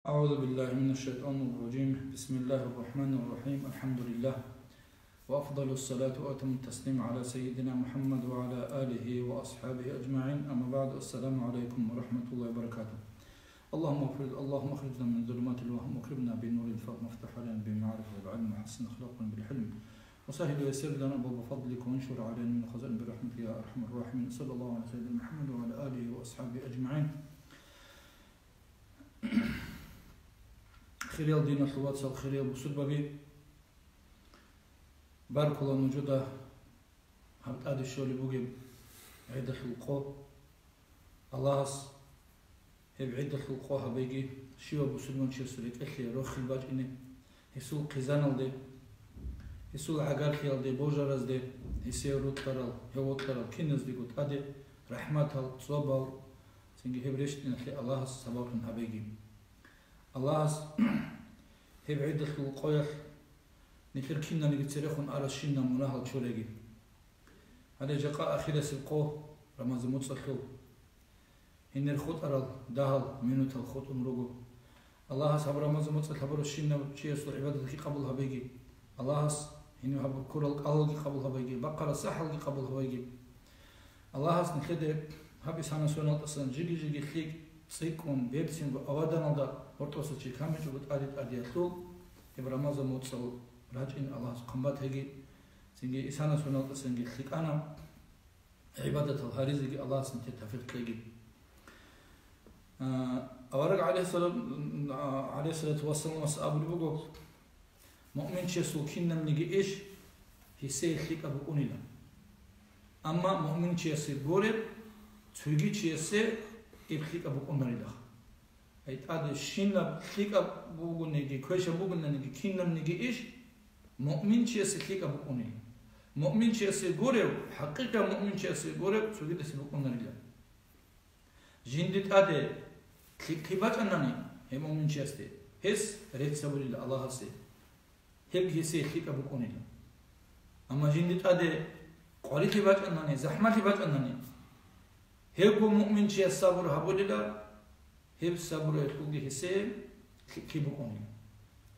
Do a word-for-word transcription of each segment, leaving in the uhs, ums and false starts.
أعوذ بالله من الشيطان الرجيم. بسم الله الرحمن الرحيم. الحمد لله. وأفضل الصلاة وأتم التسليم على سيدنا محمد وعلى آله وأصحابه أجمعين. أما بعد. السلام عليكم ورحمة الله وبركاته. اللهم اغفر، اللهم أخرجنا من ظلمات الوهم وأكرمنا بنور الفهم وافتح علينا بالمعرفة والعلم وحسن أخلاقنا بالحلم وسهل ويسر لنا أبواب فضلك وانشر علينا من خزائن برحمتك يا أرحم الراحمين. صلى الله على سيدنا محمد وعلى آله وأصحابه أجمعين. Хириял диналъул вацал, хириял бусурбаби, баркула нужеда гьаб тӀаде щолеб бугеб гӀидалъул къо. Аллагьас гьеб гӀидалъул къо гьабеги, щивав бусурманчиясул рекӀелъе рохел бачӀине, гьесул хъизаналде, гьесул гӀагарлъиялде, божаразде, гьесие рокьарал, гьев вокьарал киназдего тӀаде рахӀматал, цӀобал, цинги гьеб рещтӀиналъе Аллагьас сабаблъун гьабеги. Аллагьас гьеб гӀидалъул къоялъ нилъер киналниги церехун арасщинал мунагьал чуреги. Гьале жакъа ахирасеб къо, Рамазан моцӀалъул гьенир хутӀарал дагьал минутал хутӀун руго. Аллагьас гьаб Рамазан моцӀалъ гьабурав щинав чиясул гӀибадатги къабул гьабеги. Аллагьас гьенив гьаб ккурал кӀалалги къабул гьабеги, бахъарал сахӀалги къабул гьабеги. Аллагьас нилъеде гьаб исана соналдасан жиги-жиги лъикӀ цӀикӀкӀун, берцинго аваданалда гьоркьоса чи камичӀого тӀаде-тӀадеялъул гьеб Рамазан моцӀал рачӀин Аллагьас хъван батаги, цинги исана соналдасанги лъикӀана гӀибадатал гьаризеги Аллагьас нилъее тавфикъ кьеги. А, авараг гӀалайгьиссалам, а, гӀалайгьиссалату вассаламас абулеб буго, муъминчиясул кинабниги иш гьесие лъикӀаб букӀунила. Амма муъминчиясе гуреб цоги чиясе гьеб лъикӀаб букӀунарилаха. Гьей тӀаде щинаб лъикӀаб бугониги, квешаб бугонаниги, кинабниги иш муъминчиясе лъикӀаб букӀунила. Муъминчиясе гурев, хӀакъикъав муъминчиясе гурев цогидасе букӀунарила. Жинди тӀаде лъикӀлъи бачӀанани гьеб муъминчиясде, гьес рецц гьабулила Аллагьасе, гьеб гьесие лъикӀаб букӀунила. Амма жинди тӀаде къварилъи бачӀанани, захӀмалъи бачӀанани, гьебго муъминчияс сабур гьабулила, гьеб сабураялъулги гьесие лъикӀлъи букӀунила.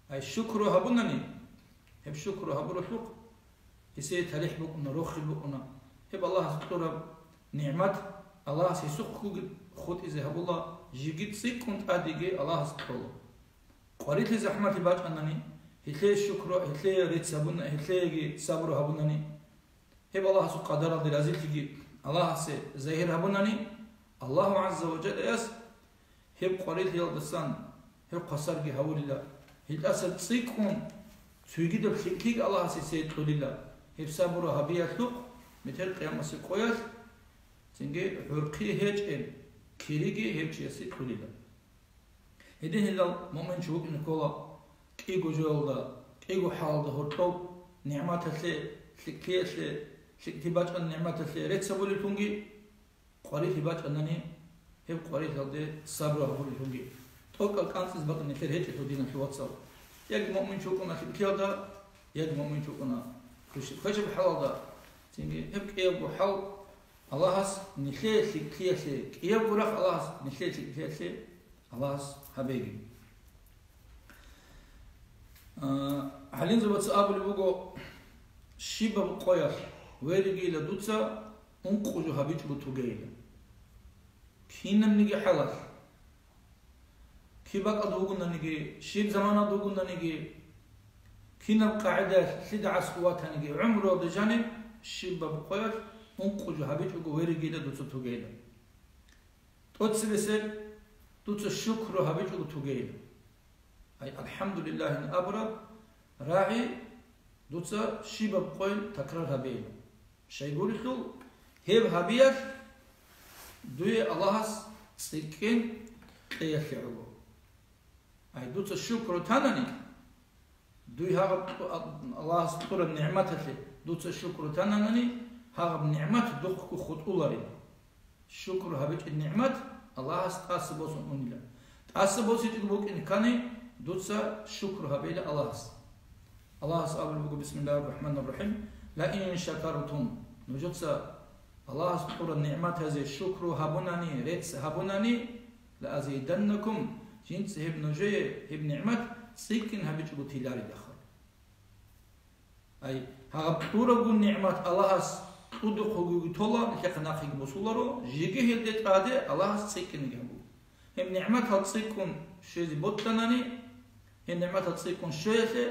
Ай шукру гьабунани, гьеб шукру гьабуралъухъ гьесие талихӀ букӀуна, рохел букӀуна. Гьеб Аллагьас кьураб нигӀмат, Аллагьас гьесухъгоги хутӀизе гьабула, жеги цӀикӀкӀун тӀадеги Аллагьас кьола. Къварилъи захӀмалъи бачӀанани, гьелъие шукру, гьелъие рецц гьабуна, гьелъиеги сабру гьабунани, гьеб Аллагьасул къадаралде разилъиги Аллагьасе загьир гьабунани, Аллагьу гӀазза ва жаллаяс гьеб къварилъиялдасан, гьеб хвасарги гьавулила, гьелдаса цӀикӀкӀун цогидаб лъикӀлъиги Аллагьас гьесие кьолила, гьеб сабура гьабиялъухъ метер къиямасеб къоялъ цинги гӀурхъи гьечӀеб кириги гьев чиясе кьолила. Гьединлъидал муъминчи вукӀине ккола кӀиго жоялда, кӀиго хӀалалда гьоркьоб нигӀматалъе, лъикӀлъиялъе, лъикӀлъи бачӀан нигӀматалъе рецц гьабулеллъунги, къварилъи бачӀанани, гьеб къварилъалде сабру гьабулеллъунги. ТӀокӀал кӀанцӀизе бакӀ нилъер гьечӀелъул, диналъул вацал. Яги муъминчи вукӀуна лъикӀлъиялда, яги муъминчи вукӀуна квеш-, квешаб хӀалалда. Цинги гьеб кӀиябго хӀал Аллагьас нилъее лъикӀлъиялъе, кӀиябго рахъ Аллагьас нилъее лъикӀлъиялъе Аллагьас гьабеги. А, гӀалимзабаца абулеб буго, щибаб къоялъ веригейила дуца ункъо жо гьабичӀого тугейила. Кинабниги хӀалалъ, киб бакӀалда вугонаниги, щиб заманалда вугонаниги, кинаб къагӀидаялъ лъида гӀасу ватаниги, гӀумруялда жаниб щибаб къоялъ ункъо жо гьабичӀого веригейила дуца тугейила. ТӀоцебесеб дуца шукру гьабичӀого тугейила. Ай, «АлхӀамдулиллагьин» абураб рагӀи дуца щибаб къойил такрар гьабейила. Щайгурелъул, гьеб гьабиялъ дуе Аллагьас цӀикӀкӀин кьеялъе гӀоло. Ай, дуца шукру танани, дуй гьагъаб кьу-, Аллагьас кьураб нигӀматалъе дуца шукру тананани, гьагъаб нигӀмат духъго хутӀуларила. Шукру гьабичӀеб нигӀмат Аллагьас тӀаса босун унила. ТӀаса босичӀого букӀине ккани, дуца шукру гьабейила Аллагьас. Аллагьас абулеб буго, бисмиллагьир рахӀманир рахӀим, «Ла ин шакартум», нужеца Аллагьас кьураб нигӀматазе шукру гьабунани, рецц гьабунани, «ла азиданнакум», Жинца гьеб нужее гьеб нигӀмат цӀикӀкӀин гьабичӀого тиларедахъал. Ай, гьаб кьурабгун нигӀмат Аллагьас кьудухъ вугевги тола, нилъехъе нахъеги босуларо, жеги гьелде тӀаде Аллагьас цӀикӀкӀинеги гьабула. Гьеб нигӀматал цӀикӀкӀун щвезе бокьанани, гьеб нигӀматал цӀикӀкӀун щвеялъе,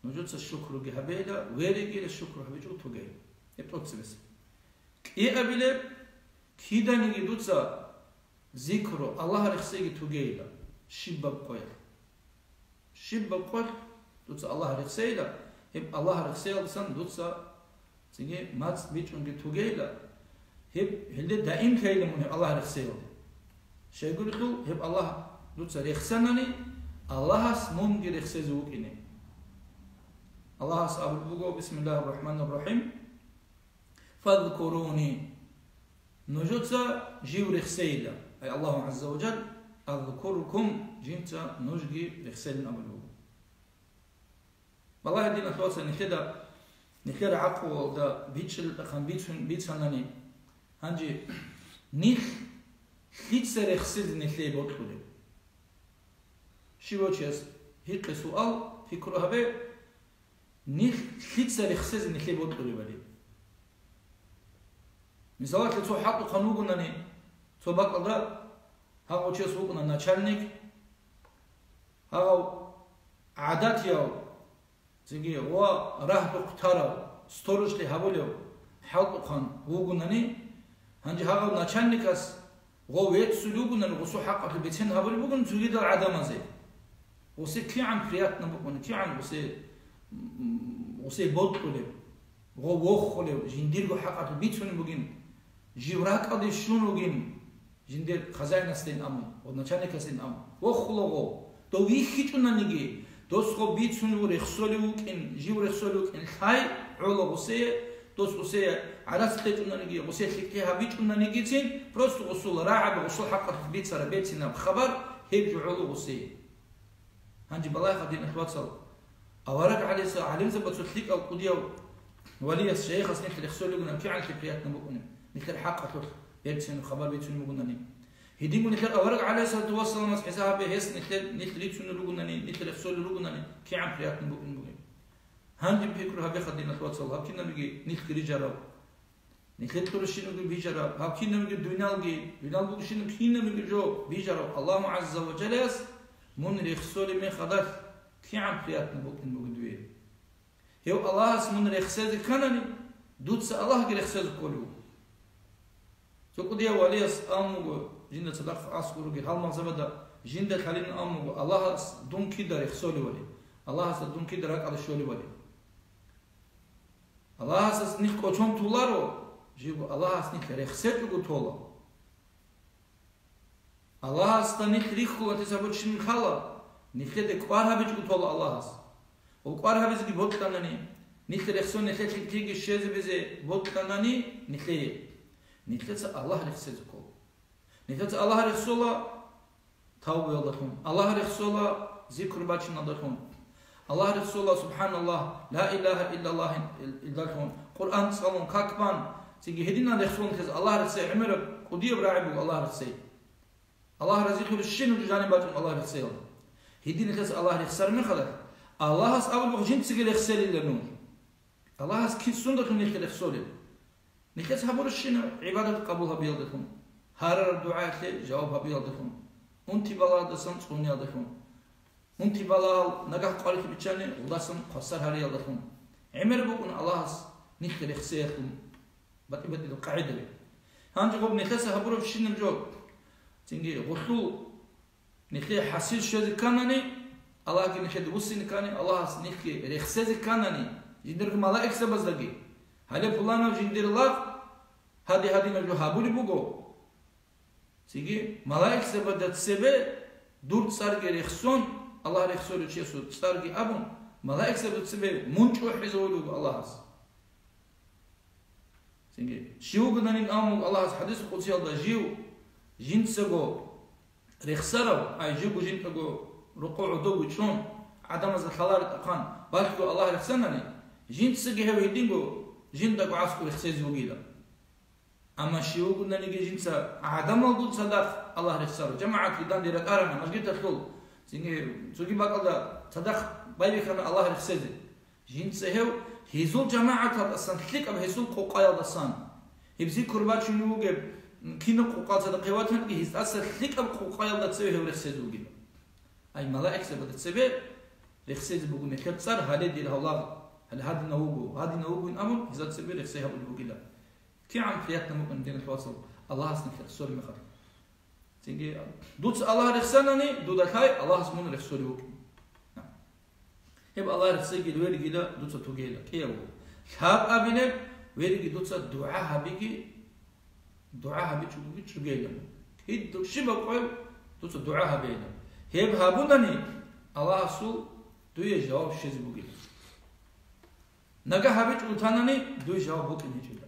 нужеца шукруги гьабейила, верегила, шукру гьабичӀого тогейила. Гьеб тӀоцебесеб. КӀиабилеб, киданиги дуца зикру, Аллагь рехсейги тогейила, щибаб къоялъ. Щибаб къоялъ дуца Аллагь рехсейила, гьеб Аллагь рехсеялдасан дуца цинги мацӀ бичӀунги тогейила, гьеб гьелде даимлъейила мун гьеб Аллагь рехсеялде. Щайгурелъул гьеб Аллагь дуца рехсанани, Аллагьас мунги рехсезе вукӀине. Аллагьас абулеб буго: «Бисмиллагьир рахӀманир рахӀим. Фазкуруни». Нужеца жив рехсейила, ай Аллагьу гӀазза ва жал, «Азкуркум», жинца нужги рехсейилин абулеб буго. Балагье, диналъул вацал, нилъеда, нилъер гӀакълуялда бичӀчӀилан бицун, бицанани, гьанже нилъ лъица рехсезе нилъее бокьулеб? Щивав чияс гьикъе суал, пикру гьабе, нилъ лъица рехсезе нилъее бокьулебали. Мисалалъе, цо хӀалтӀухъан вугонани, цо бакӀалда гьав гъов чияс вукӀуна начальник, гьав гӀадатияв, цинги ва рагьдухъ тарав, сторожлъи гьабулев хӀалтӀухъан вугонани, гьанже гьав начальникас гъов веццулев вугонани, гъосул хӀакъалъулъ бицен гьабулеб бугони цогидал гӀадамазе. Гъосе кигӀан приятно букӀуна, кигӀан гъосе, м, гъосе бокьулеб, гъов вохулев, жиндирго хӀакъалъулъ бицунеб бугин, жив ракӀалде щун вугин, жиндир хозяинасдейин абун ва начальникасдейин абун, вохула гъов. Дов вихьичӀунаниги, дос гъов бицунев рехсолев вукӀин, жив рехсолев вукӀин лъай гӀола гъосие, дос гъосие гӀарац кьечӀунаниги, гъосие лъикӀлъи гьабичӀунанигицин, просто гъосул рагӀаб, гъосул хӀакъалъулъ бицараб берцинаб хабар гьеб жо гӀола гъосие. Гьанже балагьеха, диналъул вацал, авараг гӀалиса-, гӀалимзабацул лъикӀав кӀудияв валияс, шайихас нилъ рехсолев вугони, кигӀанлъи приятно букӀунеб, нилъер хӀакъалъулъ берцинаб хабар бицунеб бугонани. Гьединго нилъер авараг гӀалайгьиссалату вассаламас хӀисаб гьабе, гьес нилъер, нилъ рицунел ругонани, нилъ рехсолел ругонани, кигӀан приятно букӀин бугеб. Гьанже пикру гьабеха, диналъул вацал, гьаб кинабиги нилъги рижарав, нилъер кьурищинабги бижарав, гьаб кинабиги дуйналги, дуйнал бугищинаб кинабиги жо бижарав Аллагьу гӀазза ва жаллаяс мун рехсолеб мехалъ кигӀан приятно букӀин буго дуе. Гьев Аллагьас мун рехсезе кканани, дуца Аллагьги рехсезе кколев вуго. Цо кӀудияв валияс абун буго, жинда цадахъ аскӀор ругел гьалмагъзабазда, жинда лъалин абун буго, Аллагьас дун кида рехсолевали, Аллагьасда дун кида ракӀалде щолевали. Аллагьас нилъ кӀочон туларо, живго Аллагьас нилъ рехсечӀого тола. Аллагьасда нилъ рихьулатес гьабурщин лъала, нилъеде кӀвар гьабичӀого тола Аллагьас. Ва кӀвар гьабизеги бокьанани, нилъ рехсон нилъер лъикӀлъиги щвезабизе бокьанани нилъее, нилъеца Аллагь рехсезе ккола. Нилъеца Аллагь рехсола тавбуялдалъун, Аллагь рехсола зикру бачиналдалъун, Аллагь рехсола, субхӀаналлагь, ла илагьа иллаллагь илдалъун, Къуръан цӀалун, как бан, цинги гьединан рехсола нилъеца Аллагь рехсей. ГӀемераб кӀудияб рагӀи буго Аллагь рехсей. Аллагь разилъулебщинаб жо жаниб бачӀун Аллагь рехсеялда. Гьедин нилъеца Аллагь рехсараб мехалда, Аллагьас абулеб буго жинциги рехселила нуж. Аллагьас кин сундалъун нилъ рехсолеб? Нилъеца гьабурабщинаб гӀибадат къабул гьабиялдалъун, гьарараб дугӀаялъе жаваб гьабиялдалъун, унти балагьалдасан цӀуниялдалъун, унти балагьал нагагь къварилъи биччани гъудасан хвасар гьариялдалъун. ГӀемер букӀун Аллагьас нилъ рехсеялъул батӀи-батӀиял къагӀидаби. Гьанже гъоб нилъеца гьабурабщинаб жо, цинги гъулъул нилъее хӀасил щвезе кканани, Аллагьги нилъеда вуссине ккани, Аллагьас нилъги рехсезе кканани, жиндирго малаикзабаздаги, гьале пуланав жиндир лагъ гьади-гьадинаб жо гьабулеб буго. Цинги малаикзабазда цебе дур цӀарги рехсон, Аллагь рехсолев чиясул цӀарги абун, малаикзабазда цебе мун чӀухӀизавулев вуго Аллагьас. Цинги, щив вугони абун буго Аллагьас хӀадис къудсиялда, жив жинцаго рехсарав, ай, живго жинцаго рокъов гӀодов вичӀчӀун, гӀадамазда лъалареб тӀахъан, балъго Аллагь рехсанани, жинцаги гьев гьединго жиндаго гӀаскӀо рехсезе вугила. Амма щив вугонаниги жинца гӀадамалгун цадахъ Аллагь рехсарав, жамагӀатги данде ракӀарана мажгиталъул, цинги цоги бакӀалда цадахъ байбихьана Аллагь рехсезе. Жинца гьев гьезул жамагӀаталдасан лъикӀаб гьесул къокъаялдасан. Гьеб зикр бачунев вугеб, кинаб къокъал цадахъ гьев ватанги, гьездаса лъикӀаб къокъаялда цеве гьев рехсезе вугила. Ай, малаикзабада цебе рехсезе буго нилъер цӀар, гьале дир гьав лагъ, гьале гьадинав вуго, гьадинав вугин абун, гьезда цебе рехсей гьабулеб бугила. КигӀан приятно букӀин, диналъул вацал, Аллагьас нилъ рехсолеб мехалъ. Цинги, дуца Аллагь рехсанани, дуда лъай, Аллагьас мун рехсолев вукӀин. Гьеб Аллагь рехсейги вергила дуца тугейила, кӀиябго. Лъабабилеб, верги дуца дугӀа гьабиги, дугӀа гьабичӀого чӀугейилан. Кидал щибаб къоялъ дуца дугӀа гьабейилан. Гьеб гьабунани, Аллагьасул дуе жаваб щвезе бугила. Нагагь гьабичӀого танани, дуе жаваб букӀин гьечӀила.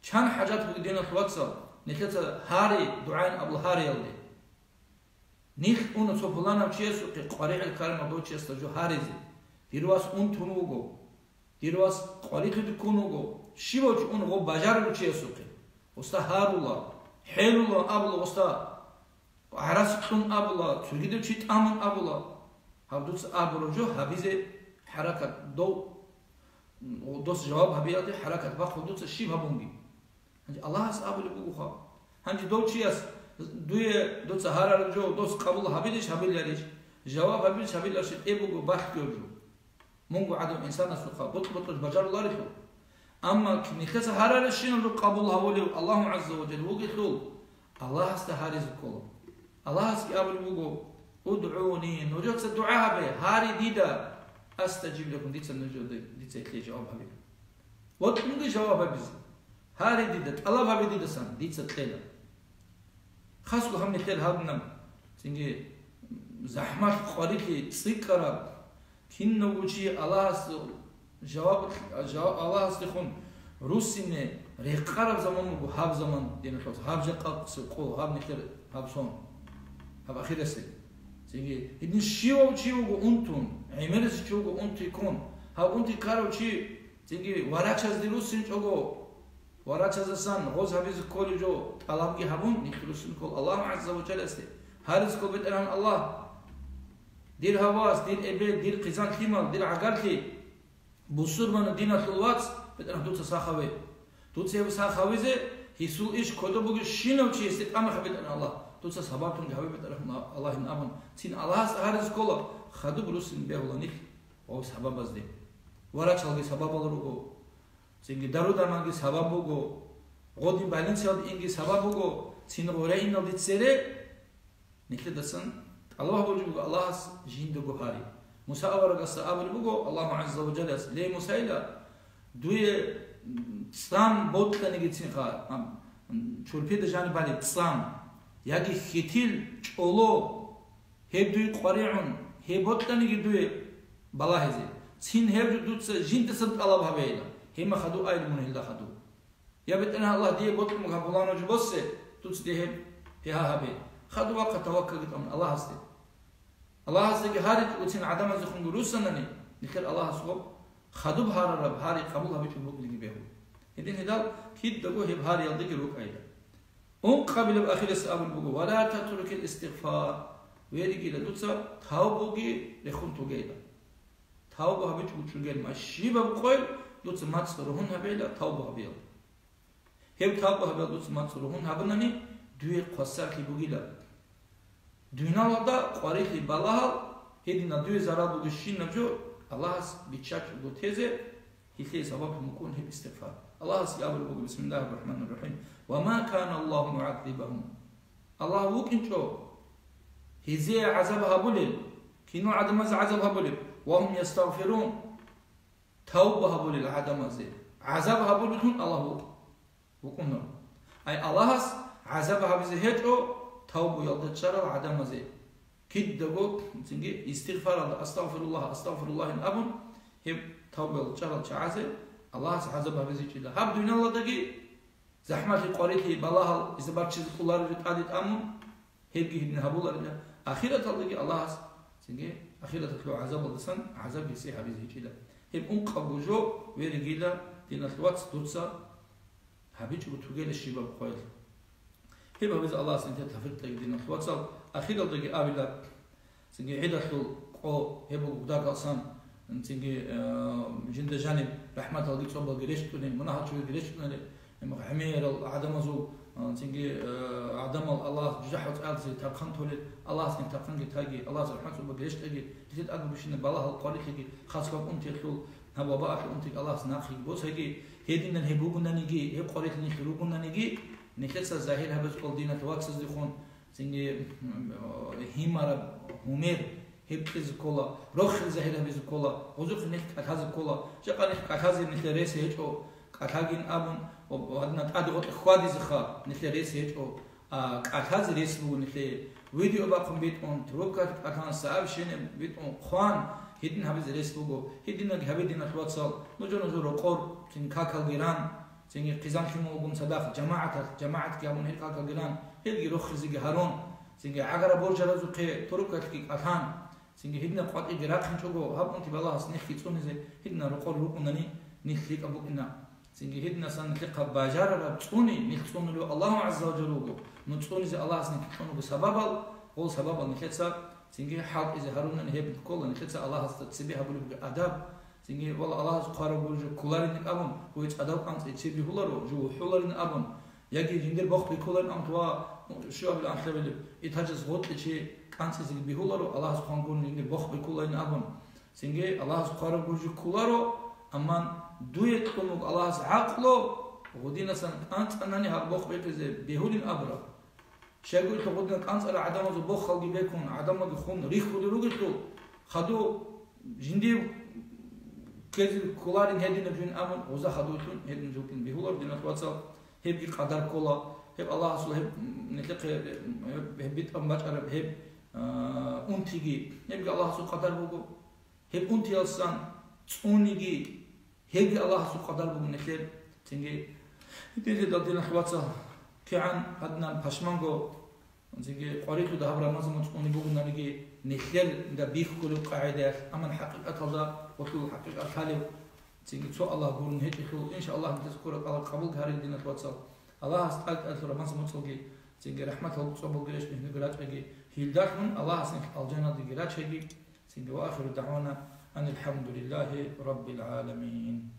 Чан хӀажат бугеб, диналъул вацал, нилъеца гьари, дугӀайин абула гьариялде. Нилъ уна цо пуланав чиясухъе, къваригӀел ккарав дов чиясда жо гьаризе. Дир вас унтун вуго. Дир вас къварилъуде ккун вуго. Щивав чи уна гъоб бажарулев чиясухъе. Гъосда гьарула, хӀелула абула гъосда. ГӀарац кьун абула, цогидав чи тӀамун абула. Гьаб дуца абураб жо гьабизе хӀаракат дов, дос жаваб гьабиялде хӀаракат бахъул дуца щиб гьабунги. Гьанже Аллагьас абулеб бугоха. Гьанже дов чияс дуе дуца гьарараб жо дос къабул гьабилищ, гьабиларищ, жаваб гьабилищ, гьабиларищ, тӀе буго бахъияб жо. Мунго гӀадав инсанасухъа бутӀа-бутӀа бажаруларелъул. Амма нилъеца гьарарищинал жо къабул гьавулев Аллагьу гӀазза ва жалла вугелъул, Аллагьасда гьаризе ккола. Аллагьасги абулеб буго: «УдгӀуни», нужеца дугӀа гьабе, гьари дида, «астажиб лакум», дица нужеда, дица гьелъие жаваб гьабе. Бокьунги жаваб гьабизе. Гьари дида, тӀалаб гьабе дидасан, дица кьела. Хасго гьаб нилъер гьабунаб, цинги, захӀмалъ къварилъи цӀикӀкӀараб, кинавго чи Аллагьас жаваб, жаваб, Аллагьасдехун руссине рекъараб заман буго гьаб заман, диналъул вацал, гьаб жакъа къо, гьаб нилъер гьаб сон, гьаб ахирасеб. Цинги, гьедин щивав чи вуго унтун, гӀемерисев чи вуго унти ккун, гьав унти ккарав чи, цинги, варачазде руссинчӀого, варачаздасан гъоз гьабизе кколев жо тӀалабги гьабун, нилъ руссин ккол Аллагь гӀазза ва жалласде. Гьариз ккол БетӀергьан Аллагь, дир гьавас, дир эбел, дир хъизан-лъимал, дир гӀагарлъи, бусурманав диналъул вац, БетӀергьан, дуца сахаве. Дуца гьев сахавизе, гьесул иш кодоб бугебщинав чи гьесде тӀамахъе, БетӀергьан Аллагь. Дуца сабаблъунги гьаве, БетӀергьан Аллагьин абун, цин Аллагьас гьариз ккола, хадуб руссин бегьула нилъ гъов сабабазде. Варачалги сабабал руго. Цинги дару-дарманги сабаб буго, гъодин больницаялде инги сабаб буго, цин гъорейиналде цере, нилъедасан тӀалаб гьабулеб буго Аллагьас жиндаго гьари. Муса аварагасда абулеб буго Аллагьу гӀазза ва жаллас: «Ле, Мусайила, дуе, м, цӀам бокьанигицинха, ам, м, чурпида жаниб балеб цӀам, яги хьитил чӀоло, гьеб дуе къваригӀун, гьеб бокьаниги дуе балагьизе. Цин гьеб жо дуца жиндасан тӀалаб гьабейила, гьеб мехалъ хадуб айила мун гьелда хадуб. Я БетӀергьан Аллагь, дие бокьун буго гьаб пуланав жо боссе, дуца дие гьеб гьа гьабе. Хадуб вахъа таваккалги тӀамун Аллагьасде». Аллагьасдаги гьаричӀого цин гӀадамаздехунги руссанани, нилъер Аллагьас гъоб хадуб гьарараб гьари къабул гьабичӀого букӀинги бегьула. Гьедин гьедал кидаго гьеб гьариялдаги рукӀайила. Ункъабилеб ахирес абулеб буго: «Ва ла татрукил истигъфар». Веригила дуца тавбуги рехун тогейила. Тавба гьабичӀого чӀугейила, щибаб къоялъ дуца мацӀ ругьун гьабейила тавба гьабиялда. Гьеб тавба гьабиялда дуца мацӀ ругьун гьабунани, дуе хвасарлъи бугила. Дуниялалда къварилъи балагьал, гьединал дуе зарал бугебщинаб жо Аллагьас биччачӀого тезе, гьелъие сабаблъун букӀун гьеб истигъфар. Аллагьас абулеб буго: «Бисмиллагьир рахӀманир рахӀим. Ва ма кана Аллагьу мугӀаззибагьум». Аллагь вукӀинчӀо гьезие гӀазаб гьабулел, кинал гӀадамазе гӀазаб гьабулеб, «ва гьум ястагъфирун», тавба гьабулел гӀадамазе гӀазаб гьабулеллъун Аллагь вукӀ-, вукӀуна. Ай, Аллагьас гӀазаб гьабизе гьечӀо тавбуялда чӀарал гӀадамазе. Кидаго цинги истигъфаралда «Астагъфируллагь, астагъфируллагьин» абун, гьеб тавбуялда чӀарал чагӀазе Аллагьас гӀазаб гьабизечӀила гьаб дуниялалдаги, захӀмалъи, къварилъи, балагьал, иза барччизе кӀолареб тӀаде тӀамун, гьебги гьедин гьабуларила, ахираталдаги Аллагьас цинги ахираталъул гӀазабалдасан гӀазаб гьесие гьабизе гьечӀила. Гьеб ункъабго жо, веригила, диналъ вац, дуца гьабичӀого тугела щибаб къоялъ. Гьеб гьабизе Аллагьас нилъер тавфикъ кьеги, диналъул вацал, ахиралдаги абила, цинги гӀидалъул къо гьеб буго дагьалсан, цинги, э, жинда жаниб рахӀматалги цӀобалги рещтӀунел, мунагьал чуриги рещтӀунел, гӀемерал гӀадамазул, э, цинги, э, гӀадамал Аллагьас жужахӀал цӀаялдаса тархъан толел, Аллагьас нилъ тархъанги таги, Аллагьас рахӀмат цӀобалги рещтӀаги, нилъер тӀаде бищунеб балагьал къварилъиги, хасго унтиялъул гьаб вабаалъул унтиги Аллагьас нахъеги босаги, гьединан гьеб бугонаниги, гьеб къварилъи нилъ ругонаниги, нилъеца загьир гьабизе ккола, диналъул вацаздехун, цинги, м, гьимараб гьумер гьеб кьезе ккола, рохел загьир гьабизе ккола, гъозухъе нилъ кӀалъазе ккола, жакъа нилъ кӀалъазе нилъер рес гьечӀо, кӀалъагин абун, ва, ва гьадинан тӀаде гъоркье хьвадизеха нилъер рес гьечӀо, а, кӀалъазе рес буго нилъее. Видео бахъун битӀун, трубкалъ кӀалъан, сообщение битӀун хъван, гьедин гьабизе рес буго. Гьединаг гьабе, диналъул вацал, нужер-нужер рокъор, цин какалги ран, цинги хъизан лъималгун цадахъ жамагӀаталъ, жамагӀатги гьабун гьел какалги ран, гьелги рохизеги гьарун, цинги гӀагара боржаразухъе трубкалъги кӀалъан, цинги гьединаб къватӀиги рахъинчӀого, гьаб унти балагьас нехги цӀунизе, гьединал рокъор рукӀунани нилъ лъикӀаб букӀина. Цинги гьединасан нилъехъа бажарараб цӀуни, нилъ цӀунулев Аллагьу гӀазза ва жалла вуго. Ну цӀунизе Аллагьас нилъ цӀунулго сабабал, гъол сабабал нилъеца цинги хӀалтӀизе гьарунани гьеб ккола, нилъеца Аллагьасда цебе гьабулеб буго адаб. Цинги, валла, Аллагьас хъвараб гуржу кколарин абун, гьуй цӀадав къанцӀи цебе бихьуларо, жо вухӀуларин абун, яги жиндир бохъ биккуларин абун, ва щуабилан анлъабилеб этажас гъоркье чи кӀанцӀизеги бихьуларо, Аллагьас хъван гурин жиндир бохъ биккуларин абун. Цинги Аллагьас хъвараб гуржи кколаро, амма дуе кьун вуго Аллагьас гӀакълу, гъудинасан кӀанцӀанани гьаб бохъ бекьизе бегьулин абураб. Щайгурелъул гъудина кӀанцӀарал гӀадамазул бохалги бекун, гӀадамалги хун рихьулел ругелъул, хадув жиндив ккезе кколарин гьединаб жугьин абун, гъоза хадув лъун гьедин жугьин бегьулар, диналъул вацал, гьебги къадар ккола, гьеб Аллагьасул, гьеб нилъехъе, гьеб, гьеб битӀун бачӀараб гьеб, а, унтиги, гьебги Аллагьасул къадар буго. Гьеб унтиялсан цӀуниги, гьебги Аллагьасул къадар буго нилъер. Цинги, гьединлъидал, диналъул вацал, кигӀан гьадинан пашманго, цинги къварилъуда гьаб Рамазан моцӀ цӀуни бугонаниги, нилъер да бихьулеб къагӀидаялъ, амма хӀакъикъаталда гъолъул хӀакъикъат лъалев, цинги цо Аллагь гурун гьечӀелъул, иншааллагь, нилъеца ккураб кӀалал къабулги гьарил, диналъул вацал. Аллагьас тӀад-тӀадлъун Рамазан моцӀалги, цинги рахӀматал цӀобалги рещтӀинги рачӀаги, гьелдалъун Аллагьас нилъ алжаналдеги рачаги, Цинги, ва ахиру дагӀвана анил хӀамдулиллагьи раббил гӀаламин.